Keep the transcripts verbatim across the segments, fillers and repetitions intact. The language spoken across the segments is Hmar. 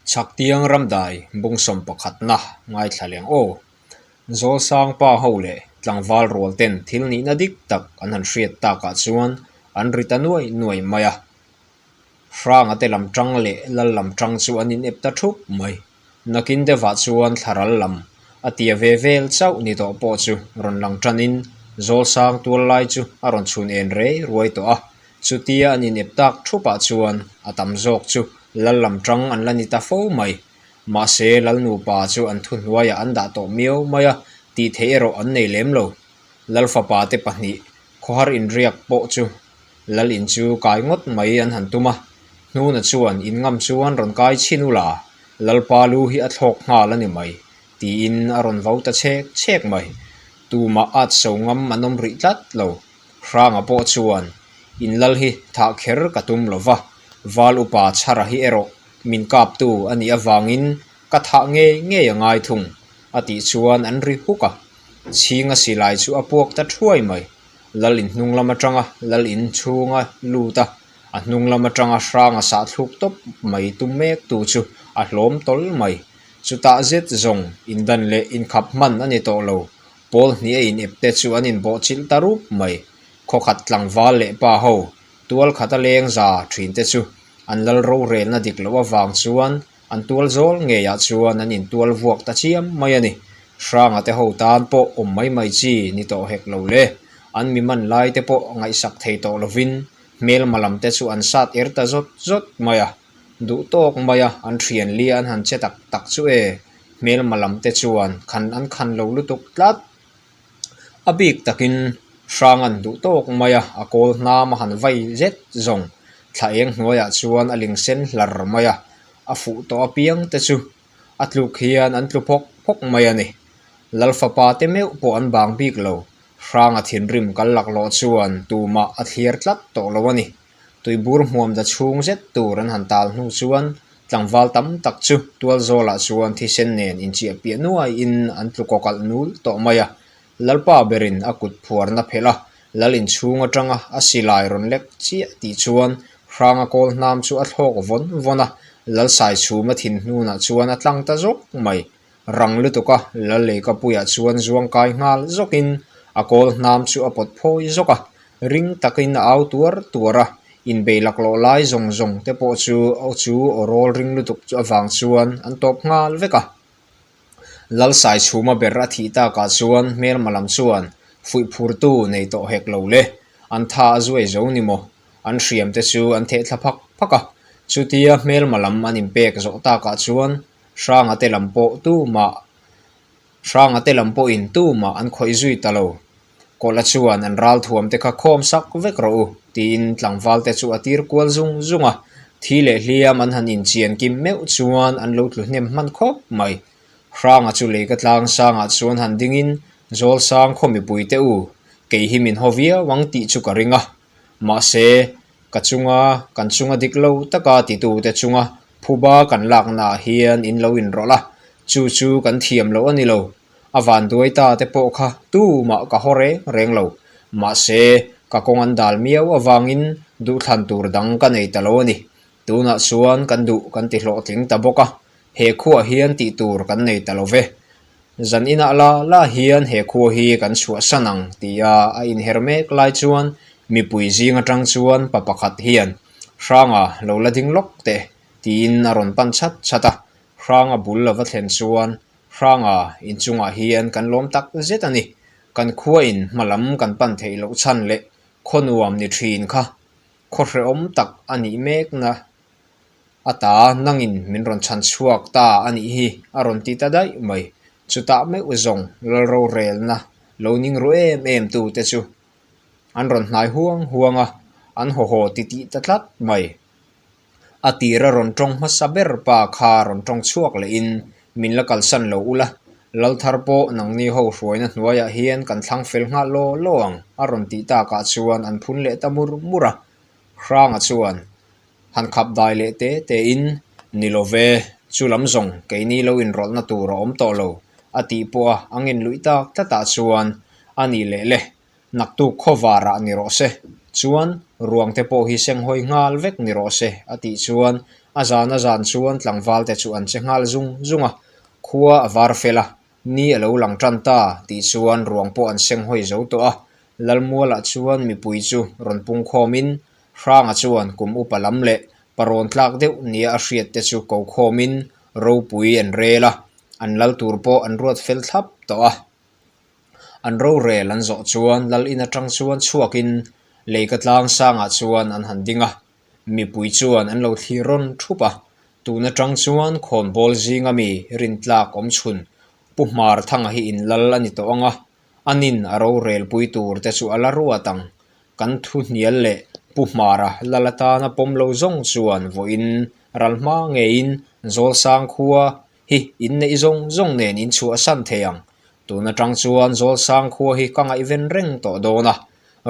Chhaktiang Ramdai bung sawm pakhatna ngaithla leng aw. Zawlsang pa ho le tlangval ruol ten thil nihna dik tak an han hriat takah chuan an ri ta nuai nuai mai a. Hranga te lam tang leh lal lam tang chu an inep ta thup mai. Nakin deuhah chuan thlarau lam a tia ve vel chauh ni tawh pawh chu rawn lang tanin Zawlsang tual lai chu a rawn chhun en rei ruai tawh a. Chutia an inep tak thupah chuan a tam zawk chu lal lam tang an la ni ta fo mai. Mahse, lal nupa chu an thu hnuaiah an dah tawh miau mai a, tih theih erawh an nei lem lo. Lal fapa te pahnih khawhar inriak pawh chu lal in chu kai ngawt mai an han tum a. Hnuna chuan, "In ngam chuan rawn kai chin ula, lalpa lu hi a thlawk nghal a ni mai," tiin a rawn vau ta chhek chhek mai. Tumah at so ngam an awm rih tlat lo. Hranga pawh chuan, "In lal hi thah kher ka tum lo va, val upa chhara hi erawh min kaptu a nih avangin ka thah ngei ngei a ngai thung," a tih chuan an ri huk a. Chhinga silai chu a puak ta thuai mai. Lal in hnung lam atanga lal in chhunga lut a, a hnung lam atanga Hranga sah thluk tawp mai tum mek tu chu a hlawm tawl mai. Chutah zet zawng indan leh inkhap hman a ni tawh lo. Pawl hnih a inep te chu an inbawhchilh ta rup mai. Khawkhat tlangval leh pa ho, tual khata leng za ṭhin te chu an lal rorelna dik loh avang chuan an tual zawl ngeiah chuan an intual vuak ta chiam mai a ni. Hranga te ho tan pawh awm mai mai chi ni tawh hek lo le. An mi man lai te pawh ngaihsak thei tawh lovin, hmelma lam te chu an sat er ta zawt zawt mai a. Duh tawk mai a, an ṭhian li an han che tak tak chu e. Hmelma lam te chuan khan an khan lo lutuk tlat. A bik takin Hrangan duh tawk mai a, a kawl hnam a han vai zet zawng. Thla eng hnuaiah chuan a ling sen hlar mai a, a fuh tawh apiang te chu a tluk hian an tlu phawk phawk mai a ni. Lal fapa te meuh pawh an bang bik lo. Hranga thinrim kal laklawh chuan tumah a thliar tlat tawh lo a ni. Tuibur hmuam da chhung zet tur an han tal hnu chuan tlangval tam tak chu tualzawlah chuan thisen nen inchiah piah nuaiin an tlu kawkalh nul tawh mai a. Lalpa berin a kut phuarna phelh a, lal inchhung atanga a silai rawn lek chiah tih chuan Hranga kawl hnam chu a thlawk vawn vawn a, lal Saichhuma thin hnunah chuan a tlang ta zawk mai. Rang lutuk a, lal Leikapuiah chuan zuang kai nghal zawkin a kawl hnam chu a pawt phawi zawk a, ring takin a au tuar tuar a, inbei laklawh lai zawng zawng te pawh chu, chu aw rawl ring lutuk chu avang chuan an tawp nghal vek a. Lal Saichhuma ber a thih takah chuan hmelma lam chuan fuih phurtu nei tawh hek lo le, an tha a zuai zo ni maw? An hriam te chu an theh thla phak phak a. Chutia hmelma lam an inpek zawh takah chuan Hranga te lam pawh tumah, Hranga te lam pawhin tumah an khawih zui ta lo. Kawla chuan an ralthuam te kha khawm sak vek rawh u, tiin tlangval te chu a tir kual zung zung a. Thi leh hliam an han inchian kim meuh chuan an lo tlu hnem hman khawp mai. Hranga chu Leikatlang sangah chuan han dingin, "Zawlsang khaw mipui te u, kei hi min haw viau ang," tih chu ka ring a. Mahse, ka chunga, kan chunga dik lo taka titute chunga phuba kan laknaah hian in lo inrawlh a, chu chu kan thiam loh a ni lo. A vanduai ta te pawh kha tumah ka haw reng reng lo. Mahse, ka kawng an dal miau avangin duhthlan tur dang ka nei ta lo a ni. Tunah chuan kan duh kan ti hlawhtling ta bawk a, he khuaah hian tih tur kan nei ta lo ve. Zan inah la la hian he khua hi kan chhuahsan ang, tia a inher mek lai chuan mipui zing atang chuan pa pakhat hian, "Hranga, lo la ding lawk teh," tiin a rawn pan chat chat a. Hranga bul lo va thlen chuan, "Hranga, in chungah hian kan lawm tak zet a ni. Kan khuain hma lam kan pan theih loh chhan leh khaw nuam ni ṭhin kha khaw hrehawm tak a nih mek na a ta, nangin min rawn chhan chhuak ta a nih hi," a rawn ti ta daih mai. Chutah meuh zawng lal rorelna lo ning ru em em tu te chu an rawn hnai huang huang a, an haw haw ti tih ta tlat mai. A tira rawn ṭawng hmasa ber pa kha rawn ṭawng chhuak lehin, "Min la kalsan lo ula, lal thar pawh nangni ho hruaina hnuaiah hian kan thlang fel nghal law law ang," a rawn tih takah chuan an phun leh ta mur mur a. Hranga chuan han khap dai leh te tein, "Ni lo ve, chu lam zawng keini lo inrawlhna tur a awm tawh lo," a tih pawh a, a ngen luih tak tlatah chuan, "A nih leh le, naktuk khawvarah ni rawh se, chuan ruang te pawh hi seng hawi nghal vek ni rawh se," a tih chuan A zan a zan chuan tlangval te chu an che nghal zung zung a, khua a var fel a, ni a lo lang ṭan ta tih chuan ruang pawh an seng hawi zo tawh a. Lalmualah chuan mipui chu rawn pung khawmin Hranga chuan kum upa lam leh parawn tlak deuh nia a hriat te chu ko khawmin ropui an rel a, an lal tur pawh an ruat fel thlap tawh a. An rorel an zawh chuan lal in aṭang chuan chhuakin leika tlang sangah chuan an han ding a. Mipui chuan an lo thlir rawn thup a. Tun aṭang chuan khawnbawl zinga mi rintlak awm chhun Pu Hmar Thanga hi in lal a ni tawh ang a, anin a rorelpui tur te chu a la ruat ang. Kan thu hnial leh Pu Hmara lal atana pawm lo zawng chuan vawiin ral hma ngeiin Zawlsang khua hi in neih zawng zawng nen in chhuahsan thei ang. Tun aṭang chuan Zawlsang khua hi ka ngaihven reng tawh dawn a,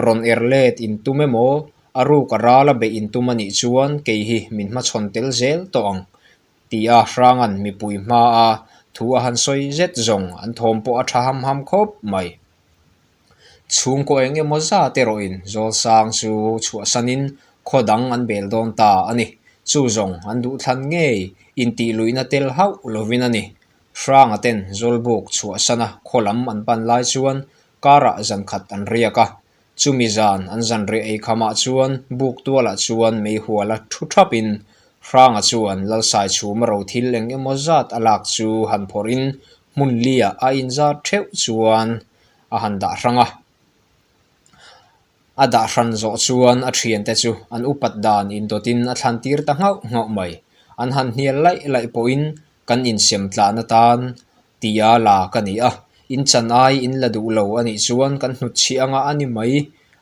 rawn er let in tum emaw, a ruk a rala beih in tum a nih chuan kei hi min hmachhawn tel zel tawh ang, tia Hrangan mipui hmaa thu a han sawi zet zawng an thawm pawh a ṭha ham ham khawp mai. Chhungkaw eng emaw zat erawhin Zawlsang chu chhuahsanin khaw dang an bel dawn ta a ni. Chu zawng an duhthlan ngei intihluihna tel hauh lovin a ni. Hranga ten Zawlbuk chhuahsana khaw lam an pan lai chuan karah zan khat an riak a. Chumi zan an zan reh ei khamah chuan buk tualah chuan meihuala thu thapin Hranga chuan lal Saichhuma ro thil eng emaw zat a lak chu han phawrhin hmun lia a inzar theuh chuan a han dah hrang a. A dah hran zawh chuan a ṭhiante chu an upat dan indawtin a thlantir ta nghauh nghauh mai. An han hnial laih laih pawhin kan insem tlan atan tia la ka ni a, in chan ai in la duh lo a nih chuan kan hnutchhiah anga a ni mai,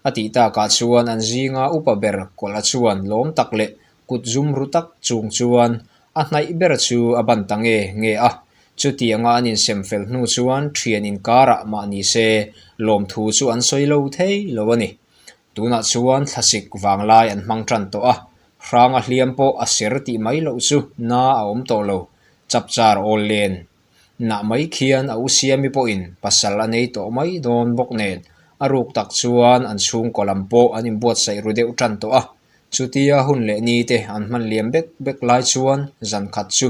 a tih takah chuan an zinga upa ber kawla chuan lawm tak leh kut zum ru tak chung chuan a hnaih ber chu a ban ta nge nge a. Chutianga an insem fel hnu chuan ṭhian inkarah mah ni se, lawmthu chu an sawi lo thei lo a ni. Tunah chuan thlasik vanglai an hmang ṭan tawh a, Hranga hliam pawh a ser tih mai loh chu na a awm tawh lo. Chapchar awl len nah mai khian a u Siami pawhin pasal a nei tawh mai dawn bawk nen, a ruk tak chuan an chhungkaw lam pawh an inbuatsaih ru deuh ṭan tawh a. Chutia hun leh ni te an hman liam bek bek lai chuan zan khat chu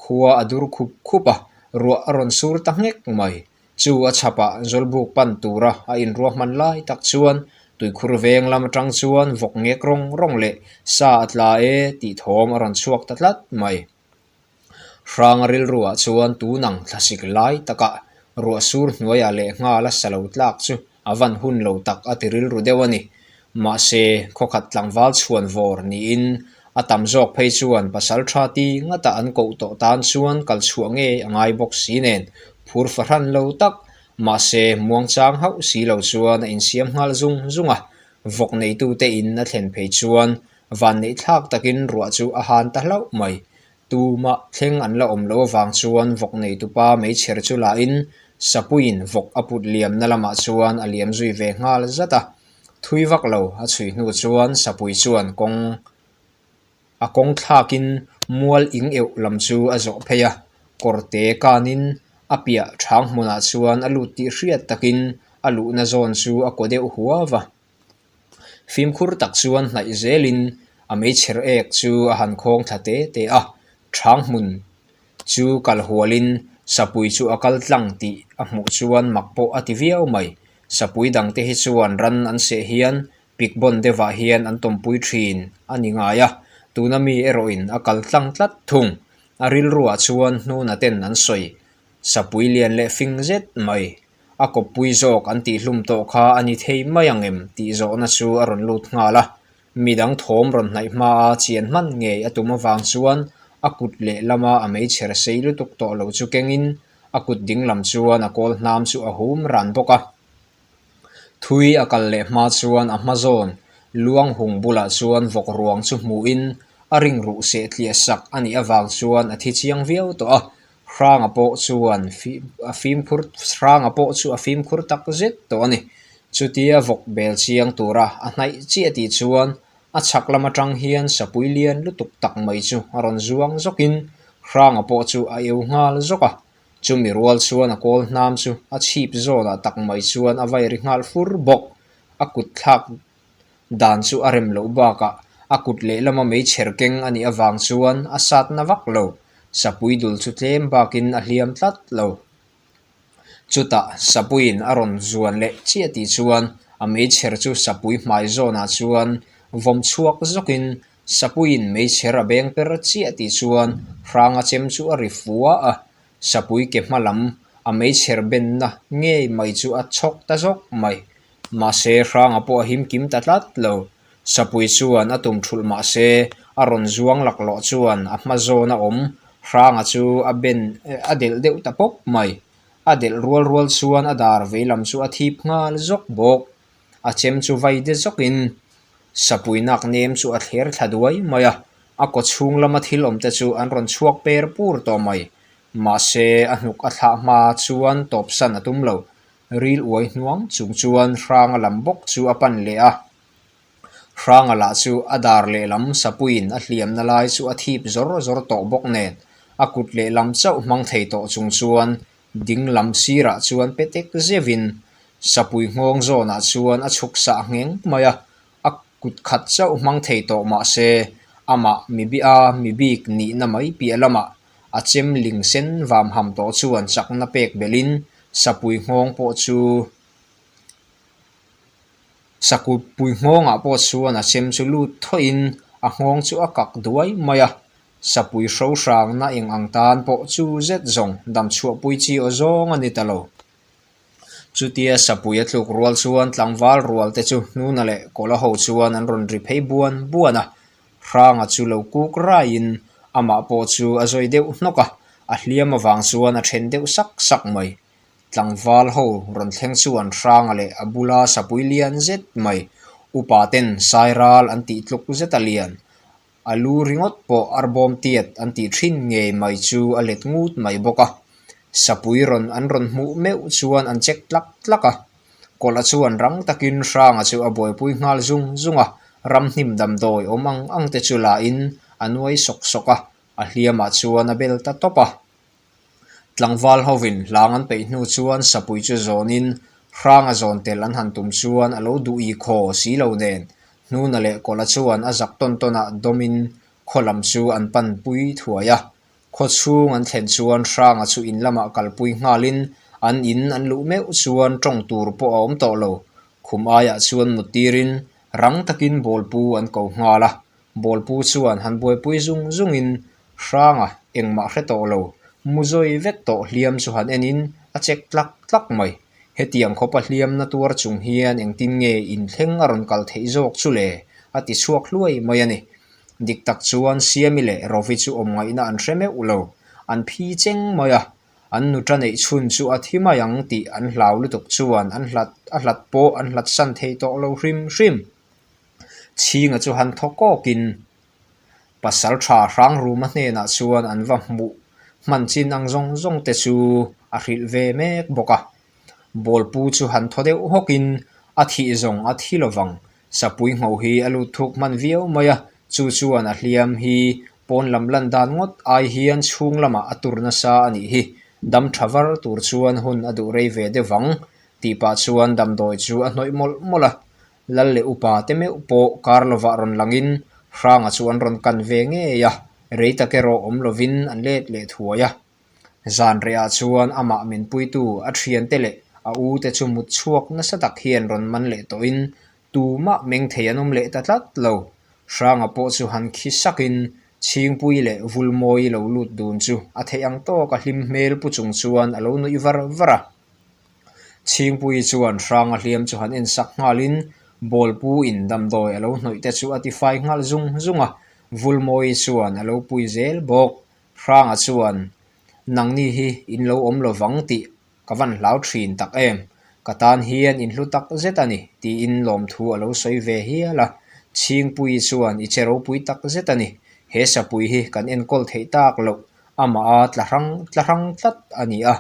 khua a dur khup khup a, ruah a rawn sur ta nghek mai. Chu a chhapah Zawlbuk pan tura a inruahman lai tak chuan Tuikhur veng lam aṭang chuan vawk ngek rawng rawng leh sa a tla e tih thawm a rawn chhuak ta tlat mai. Hranga rilruah chuan tun ang thlasik lai takah ruah sur hnuaiah leh nghal a sa lo tlak chu a van hun lo tak a ti rilru deuh a ni. Mahse, khaw khat tlangval chhuan vawr niin a tam zawk phei chuan pasalṭha ti ngata an koh tawh tan chuan kal chhuah ngei a ngai bawk si nen, phur fahran lo tak, mahse, muangchang hauh si lo chuan a insiam nghal zung zung a. Vawk neitute in a thlen phei chuan vanneih thlak takin ruah chu a han ta hlauh mai. Tumah thleng an la awm lo avang chuan vawk neitupa meichher chu lain sapuiin vawk a put liamna lamah chuan a liam zui ve nghal zat a. Thui vak lo a chhui hnu chuan sapui chuan kawng, a kawng thlakin mual ing euh lam chu a zawh phei a. Kawrte kanin a piah ṭhang hmunah chuan a lut tih hriat takin a luhna zawn chu a kaw deuh huau a. Fimkhur tak chuan hnaih zelin a meichher ek chu a han khawng thla te te a. Ṭhang hmun chu kal hualin sapui chu a kal tlang tih a hmuh chuan mak pawh a ti viau mai. Sapui dangte hi chuan ran an seh hian pikbawn deuhah hian an tawmpui ṭhin a ni ngai a. Tuna mi erawhin a kal tlang tlat thung. A rilruah chuan hnuna ten an sawi. Sapui lian leh fing zet mai. A kawppui zawk an tih hlum tawh kha a ni thei mai ang em tih zawhna chu a rawn lut nghal a. Midang thawm rawn hnaih hmaa chian hman ngei a tum avang chuan a kut leh lama a meichher sei lutuk tawh lo chu kengin a kut ding lam chuan a kawl hnam chu a hum ran bawk a. Thui a kal leh hma chuan a hma zawn luang hung bulah chuan vawk ruang chu hmuhin a ring ruh seh tliah sak a nih avang chuan a thi chiang viau tawh a. Hranga pawh chuan fi-, a fimkhur, Hranga pawh chu a fimkhur tak zet tawh a ni. Chutia vawk bel chiang tura a hnaih chiah tih chuan a chhak lam aṭang hian sapui lian lutuk tak mai chu a rawn zuang zawkin Hranga pawh chu a eu nghal zawk a. Chumi rual chuan a kawl hnam chu a chhip zawnah tak mai chuan a vai ri nghal fur bawk. A kut thlak dan chu a rem loh bakah A kut leh lama meichher keng a nih avang chuan a satna vak lo. Sapui dul chu tlem bakin a hliam tlat lo. Chutah sapuiin a rawn zuan leh chiah tih chuan a meichher chu sapui hmai zawnah chuan vawm chhuak zawkin sapuiin meichher a beng per chiah tih chuan Hranga chem chu a ri fua a. Sapui ke hma lam a meichher benna ngei mai chu a chhawk ta zawk mai. Mahse, Hranga pawh a him kim ta tlat lo. Sapui chuan a tum thulh mah se, a rawn zuang laklawh chuan a hma zawn a awm Hranga chu a ben, eh, a delh deuh ta pawp mai. A delh rual rual chuan a dar vei lam chu a thip nghal zawk bawk. A chem chu vai de zawkin sapui nak nem chu a thler thla duai mai a. A kawchhung lama thil awmte chu an rawn chhuak per pur tawh mai. Mahse, a hnuk a thlah hma chuan tawpsan a tum lo. Ril uai hnuang chung chuan Hranga lam bawk chu a pan leh a. Hranga lah chu a dar leh lam sapuiin a hliamna lai chu a thip zawr zawr tawh bawk nen, a kut leh lam chauh hmang thei tawh chung chuan ding lam sirah chuan petek zeuin sapui nghawng zawnah chuan a chhuk sah ngheng mai a. A kut khat chauh hmang thei tawh mah se, amah mi bi a, mi bik nihna mai piah lamah a chem ling sen vam ham tawh chuan chakna pek belhin sapui nghawng pawh chu Sakupui nghawngah pawh chuan a chem chu lut thawin a nghawng chu a kak duai mai a. Sapui hrohrangna eng ang tan pawh chu zet zawng dam chhuahpui chi aw zawng a ni ta lo. Chutia sapui a tluk rual chuan tlangval rual te chu Hnuna leh Kawla ho chuan an rawn ri phei buan buan a. Hranga chu lo kuk raiin amah pawh chu a zawi deuh hnawk a, a hliam avang chuan a ṭhen deuh sak sak mai. Tlangval ho rawn thleng chuan Hranga leh a bula sapui lian zet mai upa ten sairal an tih tluk zet a lian. A lu ringawt pawh arbawm tiat an tih ṭhin ngei mai chu a let ngut mai bawk a. Sapui rawn an rawn hmuh meuh chuan an chek tlak tlak a. Kawla chuan rang takin Hranga chu a buaipui nghal zung zung a, ram hnim damdawi awm ang ang te chu lain a nuai sawk sawk a, a hliamah chuan a bel ta tawp a. Tlangval hovin hlang an peih hnu chuan sapui chu zawnin Hranga zawn tel an han tum chuan a lo duh i khaw si lo nen, Hnuna leh Kawla chuan a zak tawn tawnah dawmin khaw lam chu an panpui thuai a. Khaw chhung an thlen chuan Hranga chu in lamah kalpui nghalin an in an luh meuh chuan ṭawng tur pawh a awm tawh lo. Khum aiah chuan mut tirin rang takin bawlpu an ko nghal a. Bawlpu chuan han buaipui zung zungin Hranga engmah hre tawh lo, mu zawi vek tawh hliam chu han enin a chek tlak tlak mai. Hetiang khawpa hliamna tuar chung hian engtin nge inthleng a rawn kal theih zawk chu le, a ti chhuak hluai mai a ni. Dik tak chuan Siami leh Rovi chu awm ngaihna an hre meuh lo, an phi cheng mai a. An nu ṭa neih chhun chu a thi mai ang tih an hlau lutuk chuan an hlat, a hlat pawh an hlat san thei tawh lo hrim hrim. Chhinga chu han thaw kawkin pasalṭha Hrangruma hnenah chuan an va hmuh hman chin ang zawng zawng te chu a hrilh ve mek bawk a. Bawlpu chu han thaw deuh hawkin a thih zawng a thi lovang. Sapui ngho hi a lut thuk hman viau mai a, chu chuan a hliam hi pawn lam lan dan ngawt ai hian chhung lamah a tur nasa a nih hi. Dam ṭha var tur chuan hun a duh rei ve deuh vang. Tih pah chuan damdawi chu a hnawih mawlh mawlh a. Lal leh upa te meuh pawh kar lovah rawn langin Hranga chu an rawn kan ve ngei a, rei tak erawh awm lovin an let leh thuai a. Zanriah chuan amah min puitu a ṭhiante leh a ute chu mut chhuak nasa tak hian rawn man leh tawhin tumah meng thei an awm leh ta tlat lo. Hranga pawh chu han khi sakin Chhingpui leh Vulmawi lo lut dun chu a theih ang tawka hlim hmel pu chung chuan a lo nuih var var a. Chhingpui chuan Hranga hliam chu han en sak nghalin bawlpuin damdawi a lo hnawih te chu a tifai nghal zung zung a. Vulmawi chuan a lo pui zel bawk. Hranga chuan, "Nangni hi in lo awm lovang tih ka van hlau ṭhin tak em. Ka tan hian in hlu tak zet a ni," tiin lawmthu a lo sawi ve hial a. Chhingpui chuan, "I che ropui tak zet a ni. He sapui hi kan enkawl theih tak loh, amah a tla hrang, tla hrang tlat a ni a.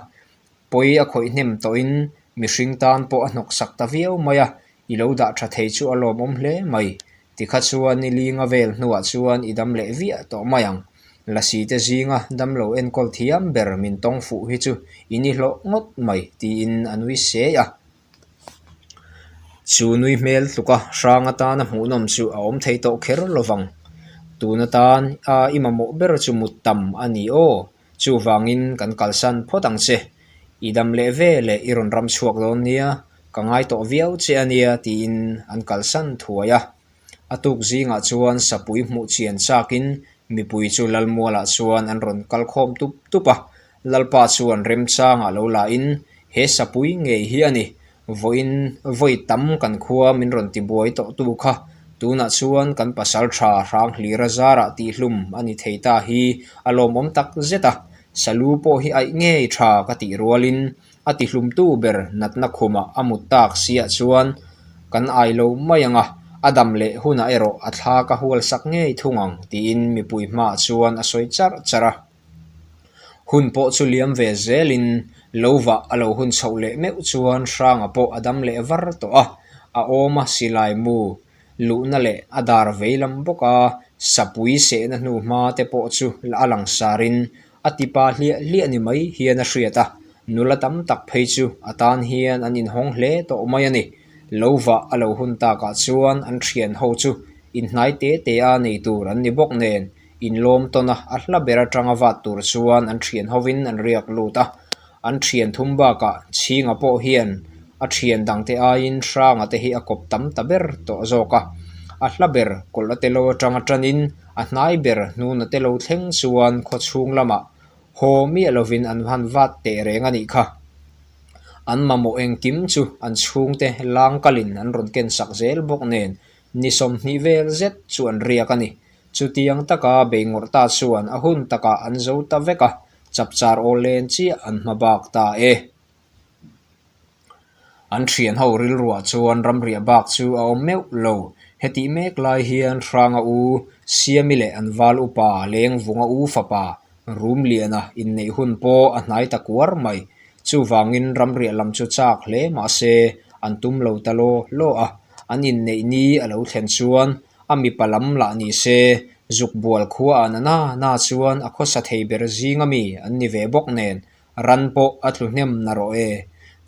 Pawi a khawih hnem tawhin mihring tan pawh a hnawksak ta viau mai a, i lo dah ṭha thei chu a lawmawm hle mai. Tikha chuan ni linga vel hnuah chuan i dam leh viah tawh mai ang. Lasi te zinga damlo enkawl thiam ber min tawng fuh hi chu i ni hlawh ngawt mai," tiin a nui se a. Chu nui hmel tluka Hrang atana hmuhnawm chu a awm thei tawh kher lovang. Tun atana i mamawh ber chu mut tam a ni aw. Chuvangin kan kalsan phawt ang che. I dam leh ve leh i rawn ram chhuak dawn nia, ka ngai tawh viau che a nia, tiin an kalsan thuai a. A tuk zingah chuan sapui hmuh chian chakin mipui chu Lalmualah chuan an rawn kal khawm tup tup a. Lalpa chuan remchangah lo la in, "He sapui ngei hi a ni. Vawiin, vawi tam kan khua min rawn tibuai tawh tu kha, tunah chuan kan pasalṭha Hranghlira zarah tihhlum a ni thei ta hi a lawmawm tak zet a. Salu pawh hi aih ngei ṭha ka tih rualin, a tihlumtu ber natna khumah a mut tak siah chuan kan ai lo mai ang a, a dam leh hunah erawh a thla ka hual sak ngei thung ang," tiin mipui hmaah chuan a sawi char char a. Hun pawh chu liam ve zelin, lo vah a lo hun chhoh leh meuh chuan Hranga pawh a dam leh var tawh a, a awm a, silai mu luhna leh a dar vei lam bawk a, sapui sehna hnu hma te pawh chu a langsarin a tipa hliah hliah ni mai hian a hriat a, nula tam tak phei chu a tan hian an inhawng hle tawh mai a ni. Lo vah a lo hun takah chuan an ṭhian ho chu inhnai te te a nei tur an ni bawk nen, inlawm tawna a hla ber aṭanga vat tur chuan an ṭhian hovin an riak lut a. An ṭhian thum bakah Chhinga pawh hian a ṭhian dangte aiin Hranga te hi a kawp tam ta ber tawh zawk a. A hla ber kawlh a te lo aṭanga ṭanin a hnai ber hnuna te lo thleng chuan khaw chhung lamah haw miah lovin an han vat teh reng a nih kha. An mamawh engkim chu an chhungte lang kalin an rawn ken sak zel bawk nen, ni sawmhnih vel zet chu an riak a ni. Chutiang taka beingawrh ta chuan a hun takah an zo ta vek a, chapchar awl len chiah an hmabak ta e. An ṭhian ho rilruah chuan ramriah bak chu a awm meuh lo. Hetih mek lai hian Hranga u Siami leh an val upa Lengvunga u fapa Rumliana inneih hun pawh a hnai ta kuar mai. Chuvangin ramriah lam chu chak hle mah se, an tum lo ta law law a. An inneih ni a lo thlen chuan a mipa lam lah ni se, Zukbual khua a na na na chuan a khawsa thei ber zinga mi an ni ve bawk nen, ran pawh a tlu hnem na rawh e.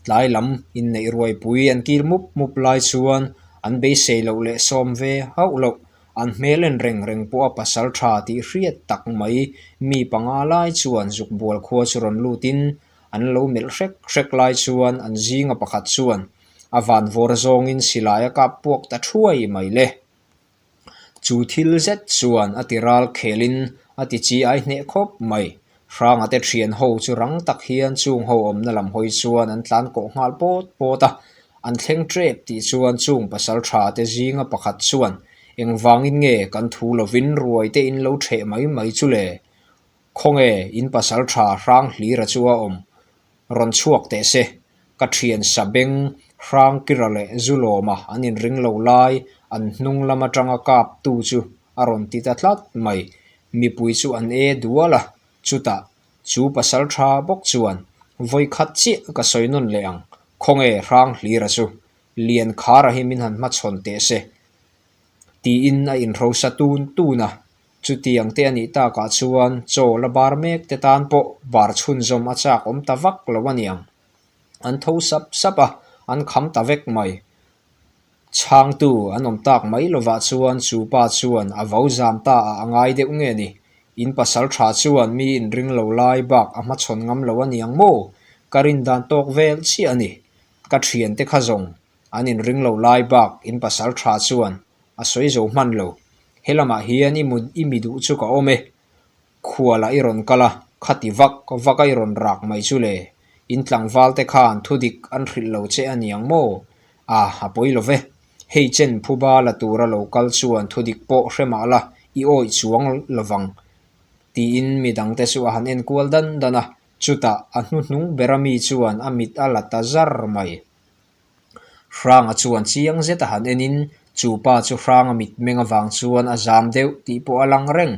Tlai lam inneih ruaipui an kil mup mup lai chuan an beisei loh leh sawm ve hauh loh. An hmel en reng reng pawha pasalṭha tih hriat tak mai mi panga lai chuan Zukbual khua chu rawn lutin an lo melh hrek hrek lai chuan an zinga pakhat chuan a vanvawr zawngin silai a kap puak ta thuai mai le. Chu thil zet chuan a ti ral khelin a ti chi ai hneh khawp mai. Hranga te ṭhian ho chu rang tak hian chung ho awmna lam hawi chuan an tlan kawh nghal pawt pawt a, an thleng ṭep tih chuan chung pasalṭha te zinga pakhat chuan, "Engvangin nge kan thu lovin ruai te in lo ṭheh mai mai chu le? Khawnge in pasalṭha Hranghlira chu a awm? Rawn chhuak teh se, ka ṭhian sabeng Hrangkira leh Zulawma an inring lo lai an hnung lam aṭanga kap tu chu," a rawn ti ta tlat mai. Mipui chu an e dual a, chutah chu pasalṭha bawk chuan, "Vawi khat chiah ka sawi nawn leh ang, khawnge Hranghlira chu lian khara hi min han hmachhawn teh se," tiin a inhrosa tun tun a. Chutiang te a nih takah chuan chaw la bar mek te tan pawh bar chhunzawm a chak awm ta vak lo a niang. An tho sap sap a, an kham ta vek mai. Chhangtu an awm tak mai lovah chuan chu pa chuan a vau zam ta a, a ngai deuh nge ni. "In pasalṭha chuan mi inring lo lai bak a hmachhawn ngam lo a niang maw? Ka rin dan tawk vel chiah a ni. Ka ṭhiante kha zawng an inring lo lai bak in pasalṭha chuan a sawi zo hman lo. Helamah hian i mu-, i mi duh chu ka awm e. Khualah i rawn kal a, khati vak vaka i rawn rak mai chu le. In tlangval te khan thudik an hrilh lo che a niang maw? A, a pawi lo ve. Hei chen phuba la tura lo kal chuan thudik pawh hre mah la, i awih chuang lovang," tiin midang te chu a han en kual dan dan a. Chutah a hnuhnung bera mi chuan a mit a la ta zar mai. Hranga chuan chiang zeta han enin, chu pa chu Hranga mitmeng avang chuan a zam deuh tih pawh a lang reng.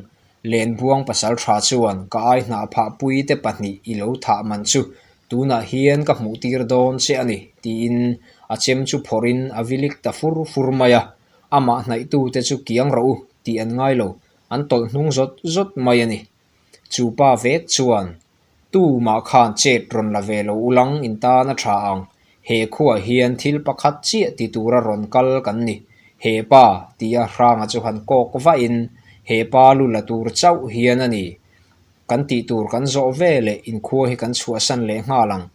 Lenbuang pasalṭha chuan, "Ka ai hnah phah pui te pahnih i lo thah man chu tunah hian ka hmuh tir dawn che a ni," tiin a chem chu phawrhin a vilik ta fur fur mai a. Amah hnaihtu te chu, "Kiang rawh u," tih an ngai lo, an tawlh hnung zawt zawt mai a ni. Chu pa vek chuan, "Tumah khan chet rawn la ve lo u lang, in tan a ṭha ang. He khuoa hian thil pakhat chiah ti tura rawn kal kan ni. He pa, tia Hranga chu han kawk vahin, he pa lu la tur chauh hian a ni. Kan tih tur kan zawh ve leh, in khua hi kan chhuahsan leh nghal ang.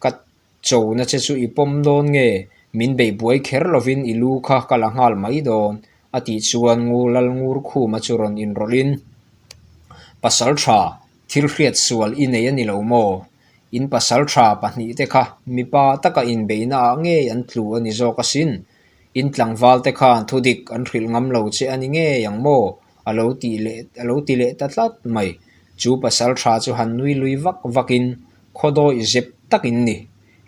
Ka chona che chu i pawm dawn nge, min bei buai kher lovin i lu kha ka la nghal mai dawn, a tih chuan Ngu Lalngur Khuma chu rawn inrawlhin, Pasalṭha, thil hriat sual i nei a ni lo maw? In pasalṭha pahnih te kha mipa taka inbeinaah ngei an tlu a ni zawk asin. In tlangval te khan thudik an hrilh ngam lo che a ni ngei ang maw? A lo ti leh, a lo ti leh ta tlat mai. Chu pasalṭha chu han nui lui vak vakin, khawdawi zep takin ni.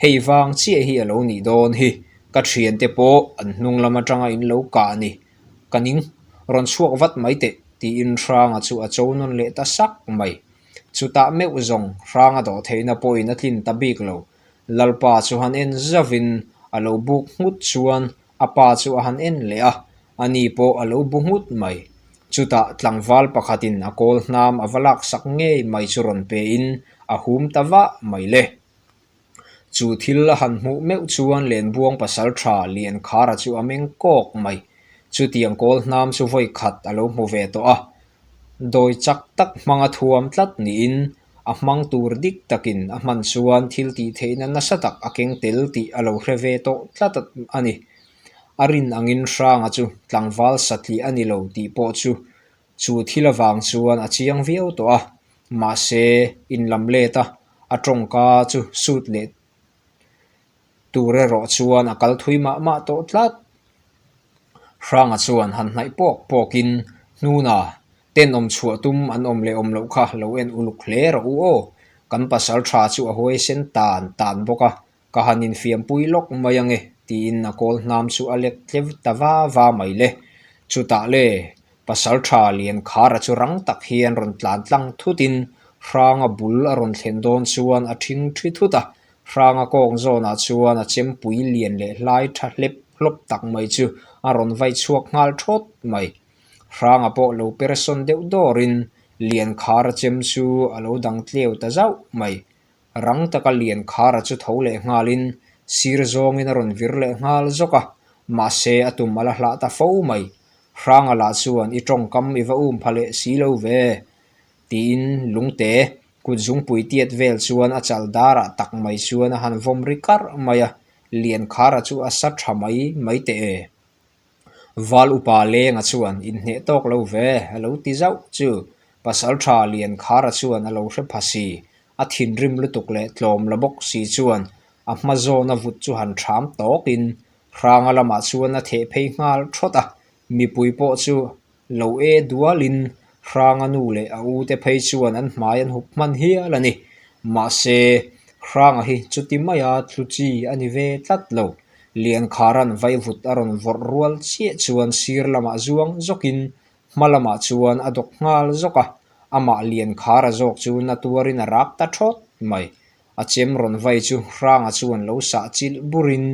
Hei vang chiah hi a lo nih dawn hi, ka ṭhiante pawh an hnung lam aṭanga in lo kah a ni. Ka ning, rawn chhuak vat mai teh, tiin Hranga chu a cho nawn leh ta sak mai. Chutah meuh zawng Hranga dawh theihna pawhin a tlin ta bik lo. Lalpa chu han en zauhin a lo buk nghut chuan a pa chu a han en leh a, ani pawh a lo bu nghut mai. Chutah tlangval pakhatin a kawl hnam a va lak sak ngei mai chu rawn pein a hum ta vah mai le. Chu thil a han hmuh meuh chuan Lenbuang pasalṭha Liankhara chu a meng kawk mai. Chutiang kawl hnam chu vawi khat a lo hmu ve tawh a. Dawi chak tak hmanga thuam tlat niin a hmang tur dik takin a hman chuan thil tih theihna nasa tak a keng tel tih a lo hre ve tawh tlat a ni. A rin angin Hranga chu tlangval satliah a ni lo tih pawh chu chu thil avang chuan a chiang viau tawh a. Mahse, inlam let a, a ṭawngka chu sut leh tur erawh chuan a kal thui mah mah tawh tlat. Hranga chuan han hnaih pawk pawkin, "Hnuna, tenawm chhuah tum an awm leh awm loh kha lo en uluk hle rawh u aw. Kan pasalṭha chu a huaisen tan tan bawk a, ka han infiampui lawk mai ang e," tiin a kawl hnam chu a lek tle ta va va mai le. Chutah le, pasalṭha Liankhara chu rang tak hian rawn tlan tlang thutin Hranga bul a rawn thlen dawn chuan a ṭhing ṭhi thut a. Hranga kawng zawnah chuan a chempui lian leh hlai ṭha hlep hlawp tak mai chu a rawn vai chhuak nghal thawt mai. Hranga pawh lo person deuh dawrin Liankhara chem chu a lo dang tleu ta zauh mai. Rang taka Liankhara chu tho leh nghalin sir zawngin a rawn vir leh nghal zawk a, mahse, a tum a la hlah ta fo mai. Hranga lah chuan, "I ṭawngkam i va um pha leh si lo ve," tiin Lungte kut zungpui tiat vel chuan a chal darah tak mai chuan a han vawm ri karh mai a, Liankhara chu a sa ṭha mai mai teh e. Val upa lenga chuan, "Inhneh tawk lo ve," a lo ti zauh chu. Pasalṭha Liankhara chuan a lo hre pha si, a thinrim lutuk leh tlawm la bawk si chuan a hma zawna vut chu han ṭham tawkin Hranga lamah chuan a theh phei nghal thawt a. Mipui pawh chu lo e dualin Hranga nu leh a u te phei chuan an hmai an hup hman hial a ni. Mahse, Hranga hi chuti maia tlu chi a ni ve tlat lo. Liankhara'n vaivut a rawn vawrh rual chiah chuan sir lamah zuang zawkin hma lamah chuan a dawk nghal zawk a. Amah Liankhara zawk chu na tuarin a rak ta thawt mai. A chem rawn vai chu Hranga chuan lo sah chilh burin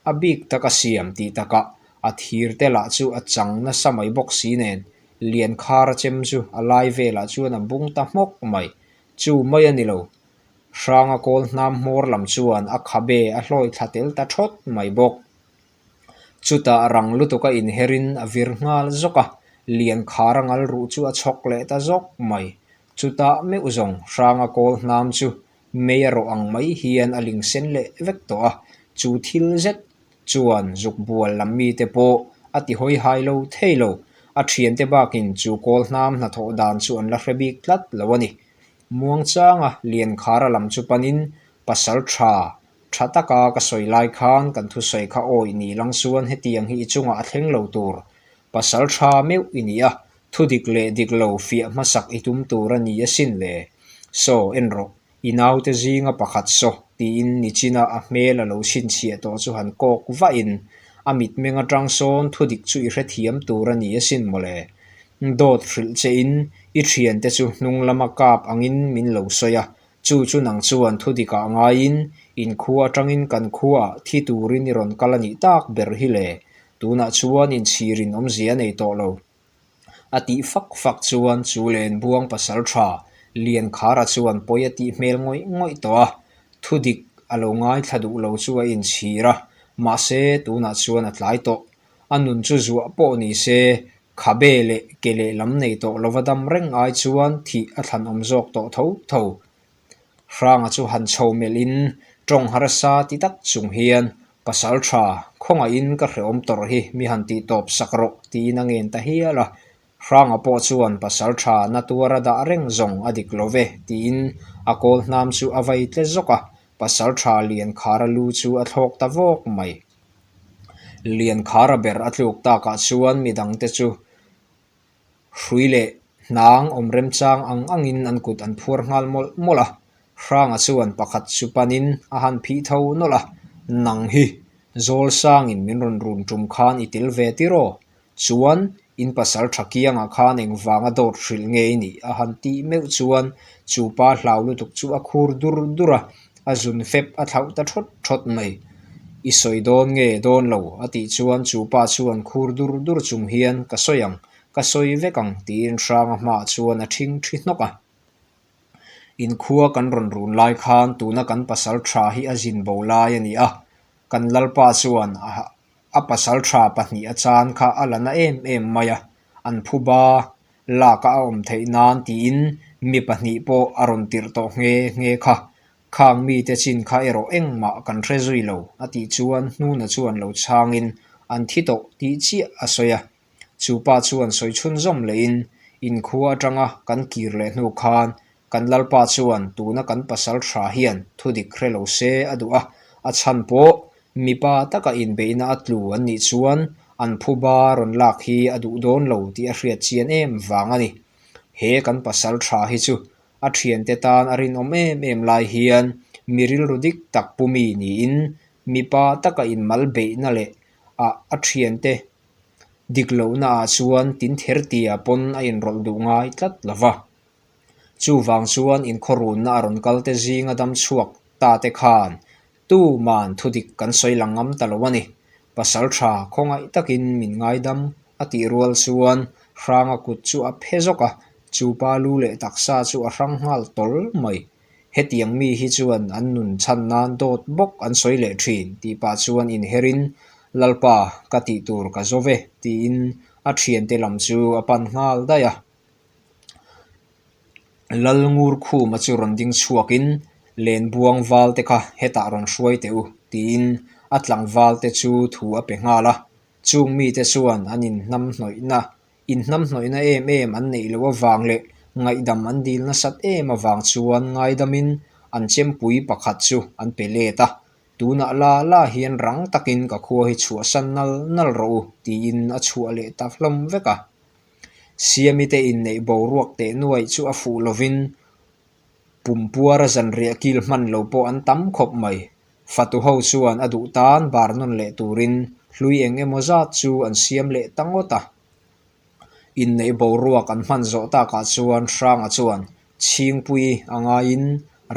a bik taka siam tih takah a thir te lah chu a chang nasa mai bawk si nen, Liankhara chem chu a lai velah chuan a bung ta hmawk mai. Chu mai a ni lo, Hranga kawl hnam hmawr lam chuan a khabe a hlawi thla tel ta thawt mai bawk. Chutah rang lutuka inherin a vir nghal zawk a, Liankhara ngal ruh chu a chhawk leh ta zawk mai. Chutah meuh zawng Hranga kawl hnam chu mei a rawh ang mai hian a ling sen leh vek tawh a, chu thil zet chuan zuk bual lam mite pawh a ti hawi hai lo thei lo. A ṭhiante bakin chu kawl hnam hnathawh dan chu an la hre bik tlat lo a ni. Muangchanga Liankhara lam chu panin pasalṭha ṭha taka ka sawi lai khan kan thusawi kha awi ni lang chuan hetiang hi i chungah a thleng lo tur. Pasalṭha meuh i ni a, thudik leh dik lo fiah hmasak i tum tur a ni asin le. Saw, en rawh, i naute zinga pakhat saw, tiin nichina a hmel a lo chhinchhiah tawh chu han kawk vahin, a mitmeng aṭang sawn thudik chu i hrethiam tur a ni asin mawle. Dawt hrilh chein i ṭhiante chu hnung lama kap angin min lo sawi a, chu chu nang chuan thudikah ngaiin in khua aṭangin kan khuaah thi turin i rawn kal a nih tak ber hi le. Tunah chuan inchhirin awmzia nei tawh lo. A tih fak fak chuan chu Lenbuang pasalṭha Liankhara chuan pawi a tih hmel ngawih ngawih tawh a, thudik a lo ngaithla duh lo chu a inchhir a, mahse, tunah chuan a tlai tawh. A nun chu zuah pawh ni se, khabe leh ke leh lam nei tawh lova dam reng ai chuan thih a thlan awm zawk tawh tho tho. Hranga chu han chho melhin, ṭawng harsa ti tak chung hian, "Pasalṭha, khawngaihin ka hrehawm tawrh hi mi han tih tawp sak rawh," tiin a ngen ta hial a. Hranga pawh chuan pasalṭha na tuar a dah reng zawng a dik lo ve, tiin a kawl hnam chu a vai tle zawk a. Pasalṭha Liankhara lu chu a thlawk ta vawk mai. Liankhara ber a tluk takah chuan midangte chu hrui leh hnang awm remchang ang angin an kut an phuar nghal mawlh mawlh a. Hranga chuan pakhat chu panin a han phih tho nawlh a, "Nang hi, zawl sangin min rawn run tum khan i tel ve tiraw? Chuan in pasalṭha kiangah khan engvanga dawt hrilh nge i nih?" a han tih meuh chuan chu pa hlau lutuk chu a khur dur dur a, a zun fep a thlauh ta thawt thawt mai. "I sawi dawn nge dawn lo?" a tih chuan chu pa chuan khur dur dur chung hian, "Ka sawi ang, ka sawi vek ang," tiin Hranga hmaah chuan a ṭhing ṭhi hnawk a. "In khua kan rawn run lai khan tuna kan pasalṭha hi a zin bo lai a ni a. Kan lalpa chuan a, a pasalṭha pahnih a chan kha a la na em em mai a. An phuba laka a awm theih nan tiin mi pahnih pawh a rawn tirh tawh nghe nghe kha. Khang mite chin kha erawh engmah kan hre zui lo," a tih chuan hnuna chuan lo chhangin, "An thi tawh," tih chiah a sawi a. Chu pa chuan sawi chhunzawm lehin, "In khua aṭanga kan kir leh hnu khan kan lalpa chuan tuna kan pasalṭha hian thudik hre lo se a duh a, a chhan pawh mipa taka inbeihna a tlu an nih chuan an phuba rawn lak hi a duh dawn lo tih a hriat chian em vang a ni. He kan pasalṭha hi chu a ṭhiante tan a rinawm em em lai hian mi rilru dik tak pu mi niin mipa taka inmal beihna leh a, a ṭhiante dik lohnaah chuan tin ther tia pawn a inrawlh duh ngai tlat lo va. Chuvang chuan in khaw runna a rawn kal te zinga dam chhuak ta te khan tuman thudik kan sawi lang ngam ta lo a ni. Pasalṭha khawngaih takin min ngaidam," a tih rual chuan Hranga kut chu a phe zawk a, chu pa lu leh taksa chu a hrang nghal tawl mai. Hetiang mi hi chuan an nun chhan nan dawt bawk an sawi leh ṭhin tih pah chuan inherin, "Lalpa, ka tih tur ka zawh e," tiin a ṭhiante lam chu a pan nghal daih a. Lal Ngurkhuma chu rawn ding chhuakin, "Lenbuang val te kha hetah rawn hruai teh u," tiin a tlangval te chu thu a pe nghal a. Chung mite chuan an inhnamhnawihna, inhnamhnawihna em em an neih loh avang leh ngaihdam an dil nasat em avang chuan ngaidamin an chempui pakhat chu an pe let a. "Tunah la la hian rang takin ka khua hi chhuahsan nal nal rawh u," tiin a chhuah leh ta hlawm vek a. Siamite inneih boruak teh nuai chu a fuh lovin, pumpuara zanriah kil hman lo pawh an tam khawp mai. Fatu ho chuan a duh tan bar nawn leh turin hlui eng emaw zat chu an siam leh ta ngawt a. Inneih boruak an hman zawh takah chuan Hranga chuan chhingpui a ngaiin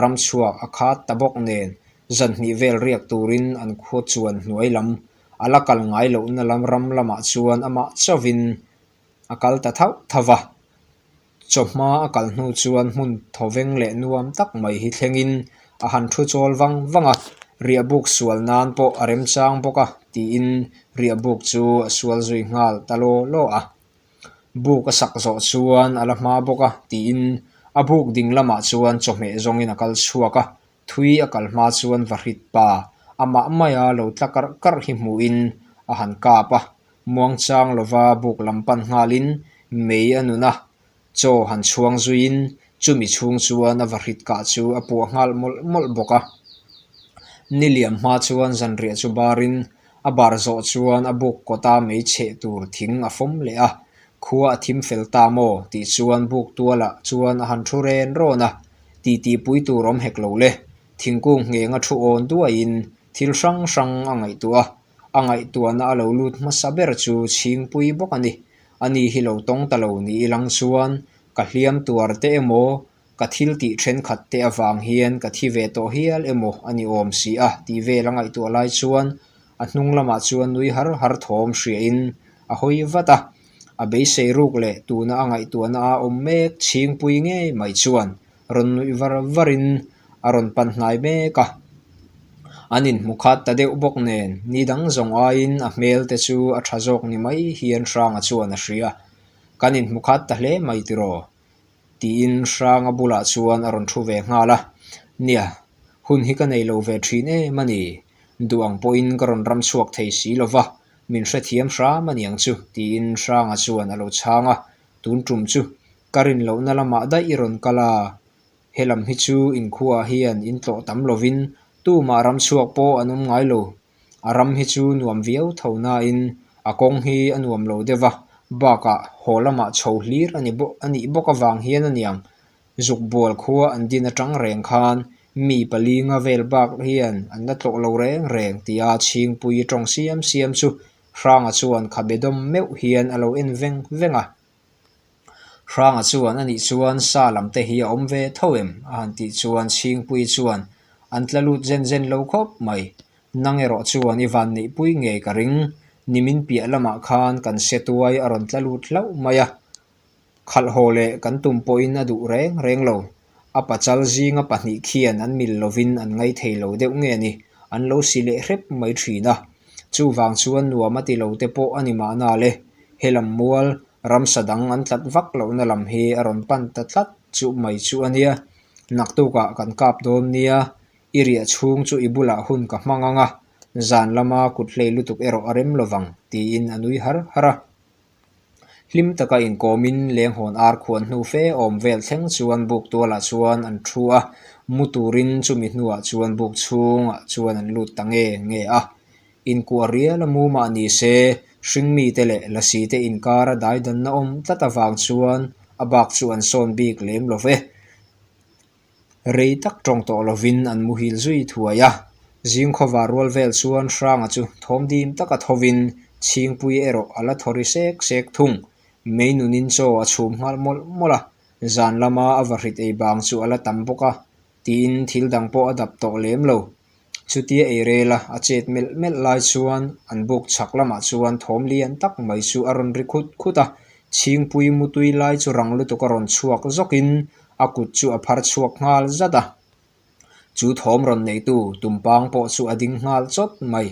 ram chhuak a khat ta bawk nen, zan hnih vel riak turin an khua chuan hnuai lam a la kal ngai lohna lam ram lamah chuan amah chauhin a kal ta thauh thauh a. Chawhma a kal hnu chuan hmun thawveng leh nuam tak mai hi thlengin a han thu chawl vang vang a, riahbuk sual nan pawh a remchang bawk a, tiin riahbuk chu a sual zui nghal ta law law a. Buk a sak zawh chuan a la hma bawk a, tiin a buk ding lamah chuan chawhmeh zawngin a kal chhuak a, thui a kal hma chuan vahrit pa amah maia lo tla karh karh hi hmuhin a han kap a, muangchang lova buk lam pan nghalin mei a nun a, chaw han chhuang zuiin chumi chhung chuan a vahrit kah chu a puah nghal mawlh mawlh bawk a. Ni liam hma chuan zanriah chu barin a bar zawh chuan a buk kawta mei chheh tur thing a fawm leh a, khua a thim fel ta maw tih chuan buk tualah chuan a han thu ren rawn a, titihpui tur awm hek lo le, thingkung nghenga thu awn duaiin thil hrang hrang a ngaihtuah a, a ngaihtuahna a lo lut hmasa ber chu chhingpui bawk a ni. Ani hi lo tawng ta lo ni ilang chuan ka hliam tuar te emaw, ka thil tih ṭhenkhat te avang hian ka thi ve tawh hial emaw a ni awm si a tih vel a ngaihtuah lai chuan a hnung lamah chuan nui har har thawm hriain a hawi vat a. A beisei ruk leh tuna a ngaihtuahna a awm mek chhingpui ngei mai chuan rawn nuih var varin a rawn pan hnai mek a. An inhmu khat ta deuh bawk nen, ni dang zawng aiin a hmel te chu a ṭha zawk ni mai hian Hranga chuan a hria. Kan inhmu khat ta hle mai tiraw? Tiin Hranga bulah chuan a rawn ṭhu ve nghal a. Nia, hun hi ka nei lo ve ṭhin em a ni. Duh ang pawhin ka rawn ram chhuak thei si lo va, min hrethiam hram a niang chu, tiin Hranga chuan a lo chhang a. Tun ṭum chu ka rin lohna lamah daih i rawn kal a. He lam hi chu in khuaah hian in tlawh tam lovin, tumah ram chhuak pawh an awm ngai lo. A ram hi chu nuam viau tho nain a kawng hi a nuam lo deuh va, bakah haw lamah chho hlir a ni bawk, a nih bawk avang hian a niang. Zukbual khua an din aṭang reng khan mi pali nga vel bak hian an la tlawh lo reng reng, tia Chhingpui ṭawng siam siam chu Hranga chuan kha bedawm meuh hian a lo en veng veng a. Hranga chuan a nih chuan, "Sa lam te hi a awm ve tho em?" a han tih chuan Chhingpui chuan, "An tla lut zen zen lo khawp mai. Nang erawh chuan i vanneihpui ngei ka ring. Nimin piah lamah khan kan se tuai a rawn tla lut hlauh mai a. Khalh haw leh kan tum pawhin a duh reng reng lo. A pachal zinga pahnih khian an mil lovin an ngai thei lo deuh nge ni, an lo si leh hrep mai ṭhin a. Chuvang chuan nuam a ti lo te pawh a ni mahna le, he lam mual, ramsa dang an tlat vak lohna lam hi a rawn pan ta tlat chu mai chu a nia. Naktukah kan kap dawn nia, i riah chhung chu i bulah hun ka hmang ang a, zan lama kut hlei lutuk erawh a rem lovang," tiin a nui har har a. Hlim taka inkawmin Lenghawnar khuan hnu fe awm vel thleng chuan buk tualah chuan an ṭhu a, mu turin chumi hnuah chuan buk chhungah chuan an lut ta nge nge a. Inkuah riala mu mah ni se, hring mite leh lasi te inkara daidanna awm tlat avang chuan a bak chu an sawn bik lem lo ve. Rei tak ṭawng tawh lovin an muhil zui thuai a. Zing khawvar rual vel chuan Hranga chu thawm dim taka thovin Chhingpui erawh a la thawri sek sek thung. Meinunin chaw a chhum nghal mawlh mawlh a, zan lama a va hrit ei bang chu a la tam bawk a, tiin thil dang pawh a dap tawh lem lo. Chutia ei rela a chet melh melh lai chuan an buk chhak lamah chuan thawm lian tak mai chu a rawn ri khut khut a. Chhingpui mutui lai chu rang lutuk a rawn chhuak zawkin a kut chu a phar chhuak nghal zat a. Chu thawm rawn neitu Tumpang pawh chu a ding nghal chawt mai.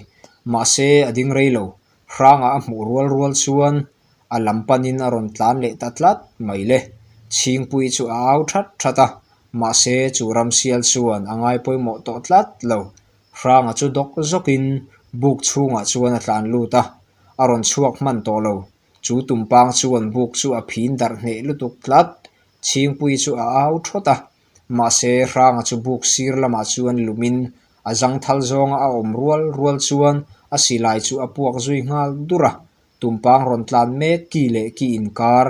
Mahse, a ding rei lo. Hranga a hmuh rual rual chuan a lam panin a rawn tlan leh ta tlat mai le. Chhingpui chu a au that that a, mahse, chu ram sial chuan a ngai pawimawh tawh tlat lo. Hranga chu dawk zawkin buk chhungah chuan a tlan lut a, a rawn chhuak hman tawh lo. Chu Tumpang chuan buk chu a phin darh hneh lutuk tlat. Chhingpui chu a au thawt a, mahse, Hranga chu buk sir lamah chuan lumin a zang thal zawnga a awm rual rual chuan a silai chu a puak zui nghal dur a. Tumpang rawn tlan mek ki leh ki inkar,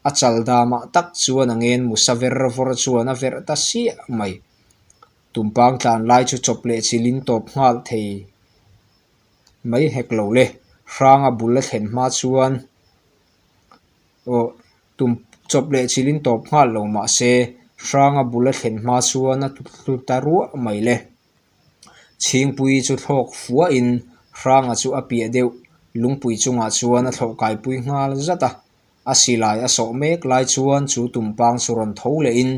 a chal damah tak chuan a ngen musa ver vawr chuan a verh ta siah mai. Tumpang tlan lai chu chawp leh chilin tawp nghal thei mai hek lo le. Hranga bul a thlen hma chuan, aw, tum, chawp leh chilin tawp nghal lo, mahse, Hranga bul a thlen hma chuan a tlu ta ruah mai le. Chhingpui chu thlawk fuahin Hranga chu a piah deuh, lungpui chungah chuan a thlawh kaipui nghal zat a. A silai a sawh mek lai chuan chu Tumpang chu rawn tho lehin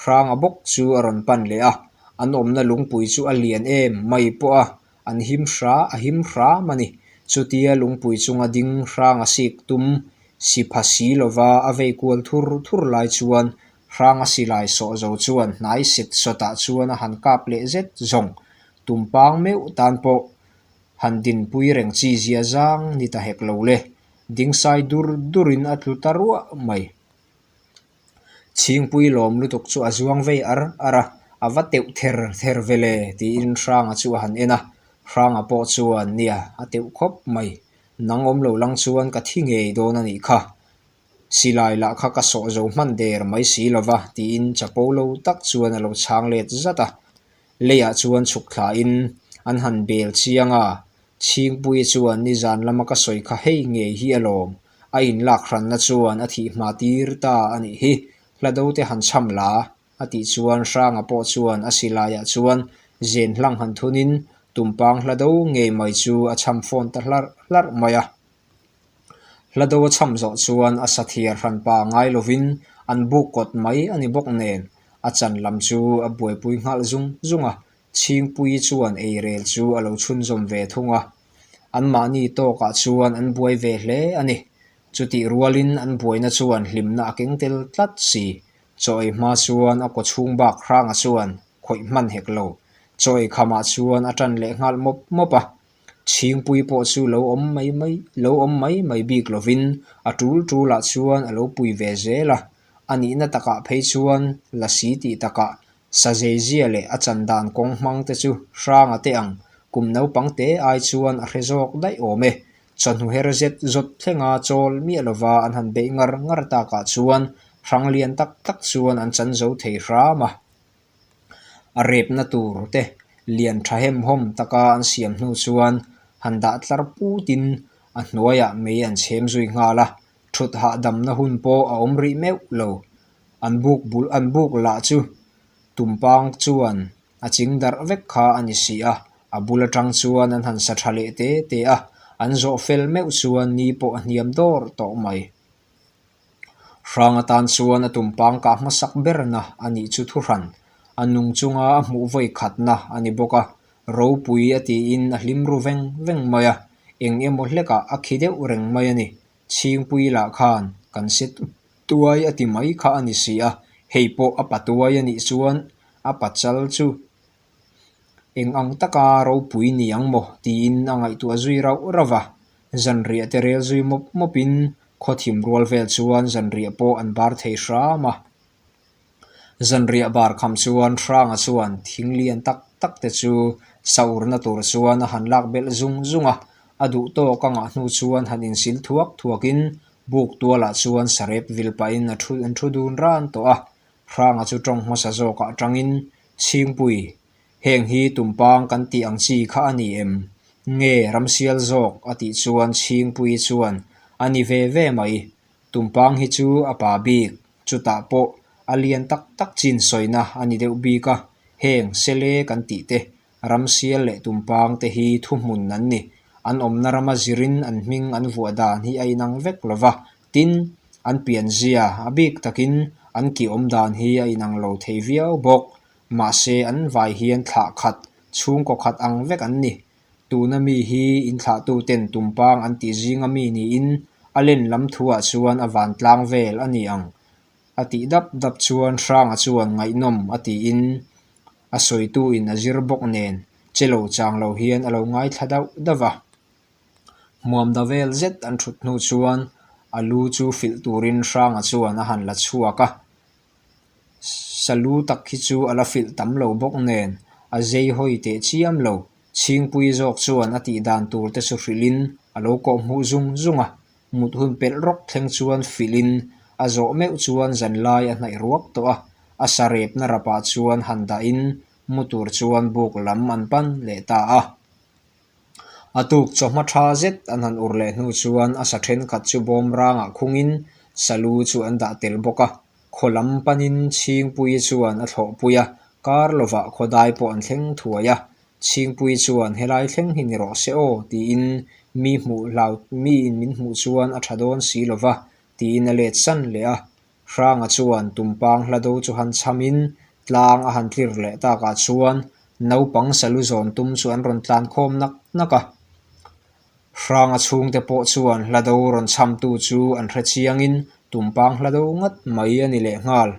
Hranga bawk chu a rawn pan leh a. An awmna lungpui chu a lian em mai pawh a, an him hra, a him hram a ni. Chutia lungpui chunga ding Hranga sik tum, sipha si lova a vei kual thur thur lai chuan Hranga silai sawh zo chuan hnai set sawtah chuan a han kap leh zet zawng. Tumpang meuh tan pawh han dinpui reng chi zia zang ni ta hek lo le, ding sai dur durin a tlu ta ruah mai. Chhingpui lawm lutuk chu a zuang vei ar ar a, a va teuh ther ther vele, tiin Hranga chu a han en a. Hranga pawh chuan, "Nia, a teuh khawp mai. Nang awm lo lang chuan ka thi ngei dawn a nih kha. Silai lah kha ka sawh zo hman der mai si lova," tiin chapo lo tak chuan a lo chhang let zat a. Leiah chuan chhuk thlain an han bel chiang a, Chhingpui chuan, "Nizan lama ka sawi kha hei ngei hi alawm, a inlak hranna chuan a thih hma tir ta a nih hi, Hlado te han chham la," a tih chuan Hranga pawh chuan a silaiah chuan zen hlang han thunin Tumpang Hlado ngei mai chu a chham fawn ta hlarh hlarh mai a. Hlado a chham zawh chuan a sathiar hran pa ngai lovin an buk kawt mai a ni bawk nen, a chan lam chu a buaipui nghalh zung zung a. Chhingpui chuan eirel chu a lo chhunzawm ve thung a. Anmahni tawkah chuan an buai ve hle a ni. Chutih rualin an buaina chuan hlimna a keng tel tlat si. Chaw ei hma chuan a kawchhung bak Hranga chuan khawih hman hek lo. Chaw ei khamah chuan a ṭan leh nghal mawp mawp a. Chhingpui pawh chu lo awm mai mai, lo awm mai mai bik lovin a tul tulah chuan a lo pui ve zel a. A nihna takah phei chuan lasi tih takah sazeizia leh a chan dan kawng hmang te chu Hranga te ang kum naupang te ai chuan a hre zawk daih awm e. Chawhnu her zet zawt thlenga chawl miah lova an han beih ngar ngar takah chuan Hrang lian tak tak chuan an chan zo thei hram a. A repna tur te lian ṭha hem hawm taka an siam hnu chuan han dah tlar putin a hnuaiah mei an chhem zui nghal a, ṭhut hahdamna hun pawh a awm rih meuh lo. An buk bul, an buk lah chu Tumpang chuan a ching darh vek kha a ni si a, a bul aṭang chuan an han sa ṭha leh te te a, an zawh fel meuh chuan ni pawh a hniam dawr tawh mai. Hrang atan chuan a Tumpang kah hmasak berna a nih chu thu hran, a nung chunga a hmuh vawi khatna a ni bawk a, ropui a tiin a hlim ru veng veng mai a, eng emaw hlekah a khi deuh reng mai a ni. Chhingpui lah khan kan se tuai a ti mai kha a ni si a, hei pawh a pa tuai a nih chuan a pa chal chu eng ang taka ropui ni ang maw tiin a ngaihtuah zui rauh rauh a. Zanriah te rel zui mawp mawpin khaw thim rual vel chuan zanriah pawh an bar thei hram a. Zanriah bar kham chuan Hranga chuan thing lian tak tak te chu sa urna tur chuan a han lak belh zung zung a. A duh tawk angah hnu chuan han insil thuak thuakin buk tualah chuan sarep vil pahin a ṭhu, an ṭhu dun ran tawh a. Hranga chu ṭawng hmasa zawkah aṭangin, Chhingpui, heng hi Tumpang kan tih ang chi kha a ni em? Nge ramsial zawk? A tih chuan Chhingpui chuan, A ni ve ve mai. Tumpang hi chu a pa bik, chutah pawh a lian tak tak chin sawina a ni deuh bik a, heng sele kan tih te, ramsial leh Tumpang te hi thuhmun an ni. An awmna rama zirin an hming an vuah dan hi a inang vek lo va, tin, an pianzia a bik takin an ki awm dan hi a inang lo thei viau bawk. Mahse, an vai hian thlah khat, chhungkaw khat ang vek an ni. Tuna mi hi inthlahtuten Tumpang an tih zinga mi niin a len lam thuah chuan a vantlang vel a ni ang. A tih dap dap chuan Hranga chuan ngaihnawm a tiin a sawitu in a zir bawk nen, che lo chang lo hian a lo ngaithla dauh dauh a. Hmuam da vel zet an ṭhut hnu chuan a lu chu filh turin Hranga chuan a han la chhuak a. Salu tak hi chu a la filh tam lo bawk nen, a zei hawi teh chiam lo. Chhingpui zawk chuan a tih dan tur te chu hrilhin a lo kawh hmuh zung zung a. Mut hun pelh rawk thleng chuan filhin a zawh meuh chuan zanlai a hnaih ruak tawh a. A sarepna rapah chuan han dahin mu tur chuan buk lam an pan leh ta a. A tuk chawhma ṭha zet an han ur leh hnu chuan a sa ṭhenkhat chu bawmrangah khungin salu chu an dah tel bawk a. Khaw lam panin Chhingpui chuan a thlawhpui a, kar lovah khawdai pawh an thleng thuai a. Chhingpui chuan, Helai thleng hi ni rawh se aw, tiin mi hmuh hlau, miin min hmuh chuan a ṭha dawn si lo va, tiin a let san leh a. Hranga chuan Tumpang hla do chu han chhamin tlang a han tlir leh takah chuan naupang salu zawn tum chu an rawn tlan khawm nak nak a. Hranga chhungte pawh chuan hla do rawn chhamtu chu an hre chiangin Tumpang hla do ngat mai a ni leh nghal.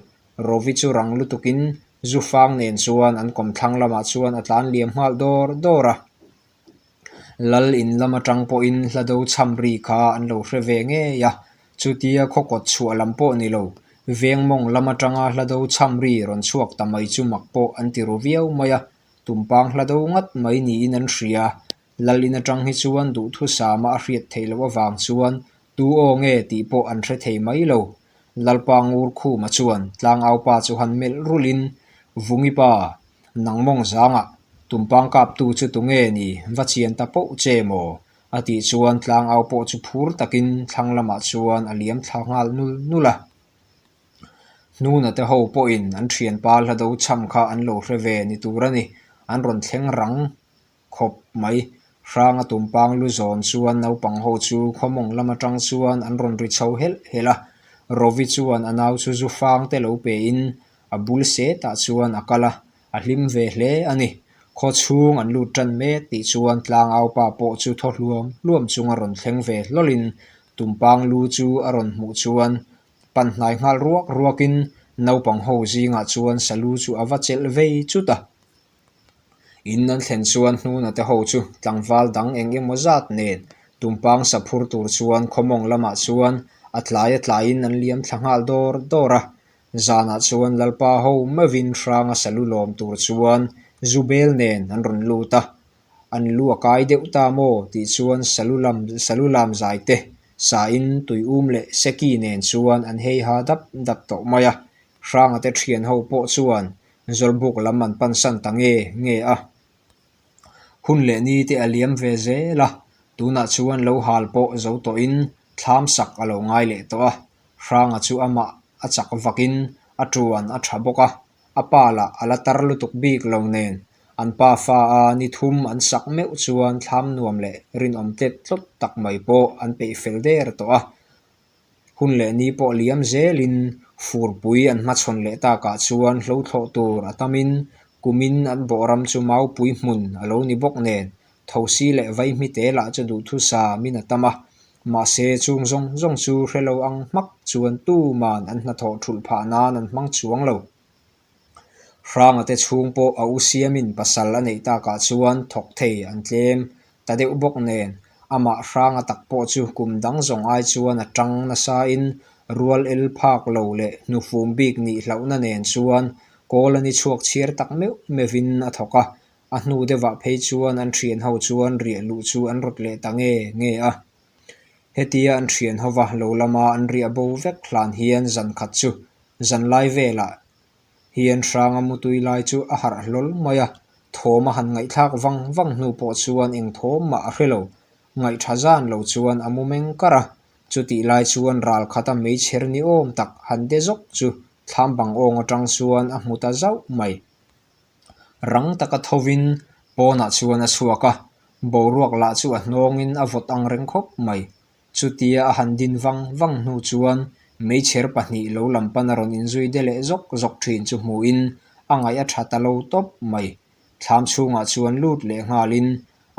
Rovi chu rang lutukin zu fang nen chuan an kawm thlang lamah chuan a tlan liam nghal dawr dawr a. Lal in lam aṭang pawhin hla do chham ri kha an lo hre ve ngei a, chutia khaw kawt chhuah lam pawh ni lo, veng mawng lam aṭanga hla do chham ri rawn chhuak ta mai chu mak pawh an ti ru viau mai a, Tumpang hla do ngat mai niin an hria. Lal in aṭang hi chuan duhthusama a hriat theih loh avang chuan tu aw nge tih pawh an hre thei mai lo. Lalpa Ngurkhuma chuan Tlangaupa chu han melh rulin, Vungipa, nang mawng zangah Tumpang kaptu chu tu nge ni, va chian ta poh che maw? A tih chuan Tlangau pawh chu phur takin thlang lamah chuan a liam thla nghal nul nul a. Hnuna te ho pawhin an ṭhianpa hla do chham kha an lo hre ve ni tur a ni, an rawn thleng rang khawp mai. Hranga Tumpang lu zawn chuan naupang ho chu khaw mawng lam aṭang chuan an rawn ri chho helh helh a. Rovi chuan a nau chu zu fang te lo pein a bul setah chuan a kal a, a hlim ve hle a ni. Khaw chhung an lut ṭan met tih chuan tlang aupa pawh chu thaw hluam hluam chunga rawn thleng ve hlawlin Tumpang lu chu a rawn hmuh chuan pan hnai nghal ruak ruakin naupang ho zingah chuan salu chu a va chelh vei chut a. In an thlen chuan hnuna te ho chu tlangval dang eng emaw zat nen Tumpang saphur tur chuan khawmawng lamah chuan a tlai a tlaiin an liam thla nghal dawr dawr a. Zanah chuan Lalpa ho meuhin Hranga salu lawm tur chuan zubel nen an rawn lut a. An lu a kai deuh ta maw tih chuan salu lam, salu lam zai te sain tui um leh seki nen chuan an hei ha dap dap tawh mai a. Hranga te ṭhian ho pawh chuan zawlbuk lam an pansan ta nge nge a. Hun leh ni te a liam ve zel a, tunah chuan lo hal pawh zo tawhin thlam sak a lo ngai leh tawh a. Hranga chu amah a chak vakin a ṭuan a ṭha bawk a, a pa lah a la tar lutuk bik lo nen an pa fa a ni thum an sak meuh chuan thlam nuam leh rinawm tlet tlawt tak mai pawh an peih fel der tawh a. Hun leh ni pawh liam zelin furpui an hmachhawn leh takah chuan hlo thlawh tur a tamin kumin an bawhram chu maupui hmun a lo ni bawk nen thosi leh vaihmite lah chu duhthusa min a tam a. Mahse chung zawng zawng chu hre lo ang hmak chuan tuman an hnathawh thulh phah nan an hmang chuang lo. Hranga te chhung pawh a u siamin pasal a neih takah chuan thawk thei an tlem ta deuh bawk nen amah Hranga tak pawh chu kum dang zawng ai chuan a ṭang nasain rual el phak lo leh hnufum bik nih hlauhna nen chuan kawl a ni chhuak chhiar tak meuh meuhin a thawk a. A hnu deuhah phei chuan an ṭhian ho chuan riah luh chu an rawt leh ta nge nge a. Hetia an ṭhian hova lo lama an riah bo vek hlan hian zan khat chu zan lai velah hian Hranga mutui lai chu a harh hlawl mai a. Thawm a han ngaihthlak vang vang hnu pawh chuan eng thawm mah a hre lo, ngaih ṭha zan lo chuan a mu meng kar a. Chutih lai chuan ral khata meichher ni awm tak han de zawk chu thlam bang awng aṭang chuan a hmu ta zauh mai. Rang taka thovin pawnah chuan a chhuak a, boruak lah chu a hnawngin a vawt ang reng khawp mai. Chutia a han din vang vang hnu chuan meichher pahnih lo lam pan a rawn inzui de leh zawk zawk ṭhin chu hmuhin a ngaih a ṭha ta lo tawp mai. Thlam chhungah chuan lut leh nghalin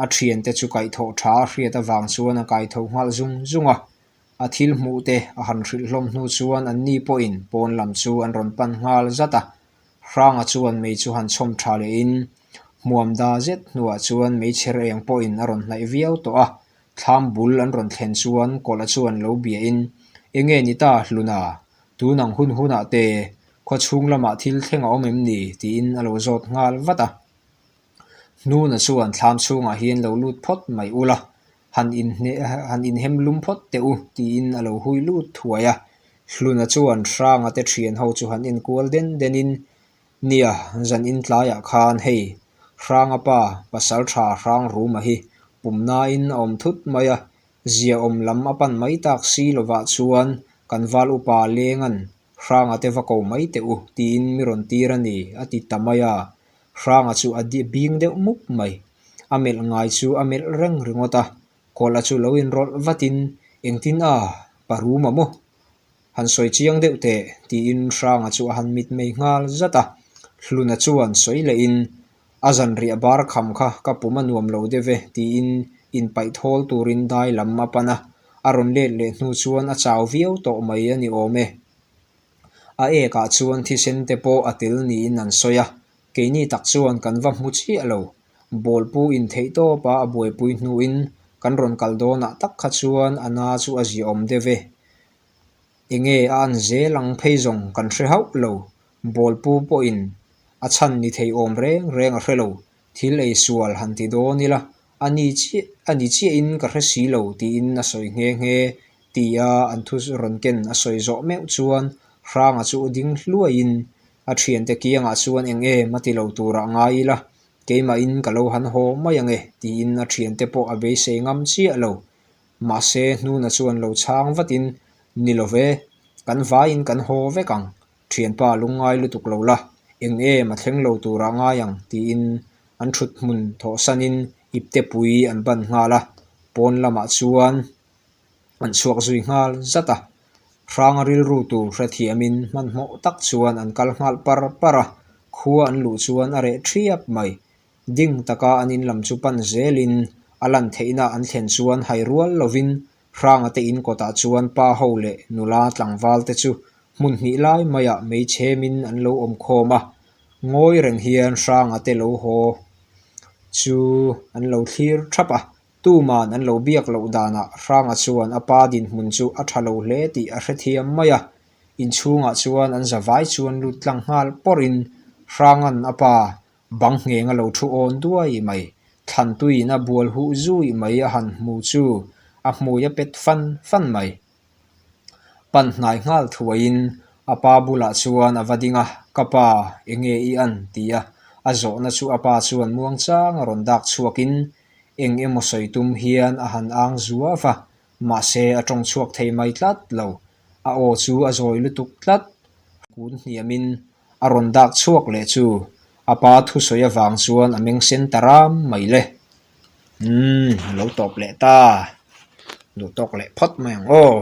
a ṭhiante chu kaihthawh ṭha a hriat avang chuan a kaitho nghal zung zung a. A thil hmuh te a han hrilh hlawm hnu chuan anni pawhin pawn lam chu an rawn pan nghal zat a. Hranga chuan mei chu han chhawm ṭha lehin hmuam da zet hnuah chuan meichher eng pawhin a rawn hnaih viau tawh a. Thlam bul an rawn thlen chuan kawlh a chuan lo biain, "Enge ni ta Hluna? Tun ang hun hunah te khaw chhung lamah thil thleng a awm em ni?" tiin a lo zawt nghal vat a. Hnuna chuan thlam chhungah hian lo lut phawt mai ula, han inhne-, han inhem lum phawt teh u, tiin a lo hui lut thuai a. Hluna chuan Hranga te ṭhian ho chu han en kual den denin, "Nia, zan in tlaiah khan hei, Hranga pa, pasalṭha Hrang Ruma hi pumnain a awm thut mai a, zia awm lam a pan mai tak si lovah chuan kan val upa Lengan Hranga te va ko mai teh u," tiin mi rawn tir a ni, a ti ta mai a. Hranga chu a di-, bing deuh mup mai. A melh ngai chu a melh reng ringawt a. Kawlh a chu lo inrawlh vatin, "Engtin a, pa Ruma maw? Han sawi chiang deuh teh," tiin Hranga chu a han mit mei nghal zat a. Hluna chuan sawi lehin, "A zanriah bar kham kha ka pum a nuam lo deuh ve," tiin inpaih thawl turin dai lam a pan a. A rawn let leh hnu chuan a chau viau tawh mai a ni awm e. A ekah chuan thisen te pawh a tel niin an sawi a, keini tak chuan kan va hmu chiah lo. Bawlpu intheihtawpa a buaipui hnuin kan rawn kal dawnah tak kha chuan a na chu a ziaawm deuh ve. Enge a an zel ang phei zawng kan hre hauh lo. Bawlpu pawhin a chhan ni thei awm reng reng a hre lo. Thil ei sual han ti dawn ila, a ni chiah, a ni chiahin ka hre si lo, tiin a sawi nghe nghe, tia an thu rawn ken a sawi zawh meuh chuan Hranga chu a ding hluaiin a ṭhiante kiangah chuan, "Eng em a ti lo turah ngai ila, keimahin ka lo han haw mai ang e," tiin a ṭhiante pawh a beisei ngam chiah lo. Mahse, Hnuna chuan lo chhang vatin, "Ni lo ve, kan vaiin kan haw vek ang, ṭhianpa lungngai lutuk lo la, eng em a thleng lo turah ngai ang," tiin an ṭhut hmun thawhsanin ipte pui an ban nghal a, pawn lamah chuan an chhuak zui nghal zat a. Hranga rilru tur hrethiamin hmanhmawh tak chuan an kal nghal par par a, khua an luh chuan a reh ṭhiap mai. ding taka an inlam chu pan zelin a lan theihna an thlen chuan hai rual lovin Hrangate in kawtah chuan pa ho leh nula tlangvalte chu hmun hnih lai maiah mei chhemin an lo awm khawm a. Ngawi reng hian Hrangate lo haw chu an lo thlir thap a. Tuman an lo biak loh danah Hranga chuan a pa dinhmun chu a ṭha lo hle tih a hrethiam mai a. Inchhungah chuan an zavai chuan lut tlang nghal pawrin Hrangan a pa bang ngheng a lo ṭhu awn duai mai. Thlantuiin a bual huh zui mai a han hmu chu a hmui a pet fan fan mai. Pan hnai nghal thuaiin a pa bulah chuan a va ding a, "Ka pa, enge i an?" tia a zawhna chu a pa chuan muangchang a rawn dak chhuakin eng emaw sawi tum hian a han ang zuau a, mahse a ṭawng chhuak thei mai tlat lo. A aw chu a zawi lutuk tlat. Kun hniamin a rawn dak chhuak leh chu a pa thusawi avang chuan a meng sen ta ram mai le. Hmm, lo tawp leh ta. Lo tawk leh phawt mai ang aw.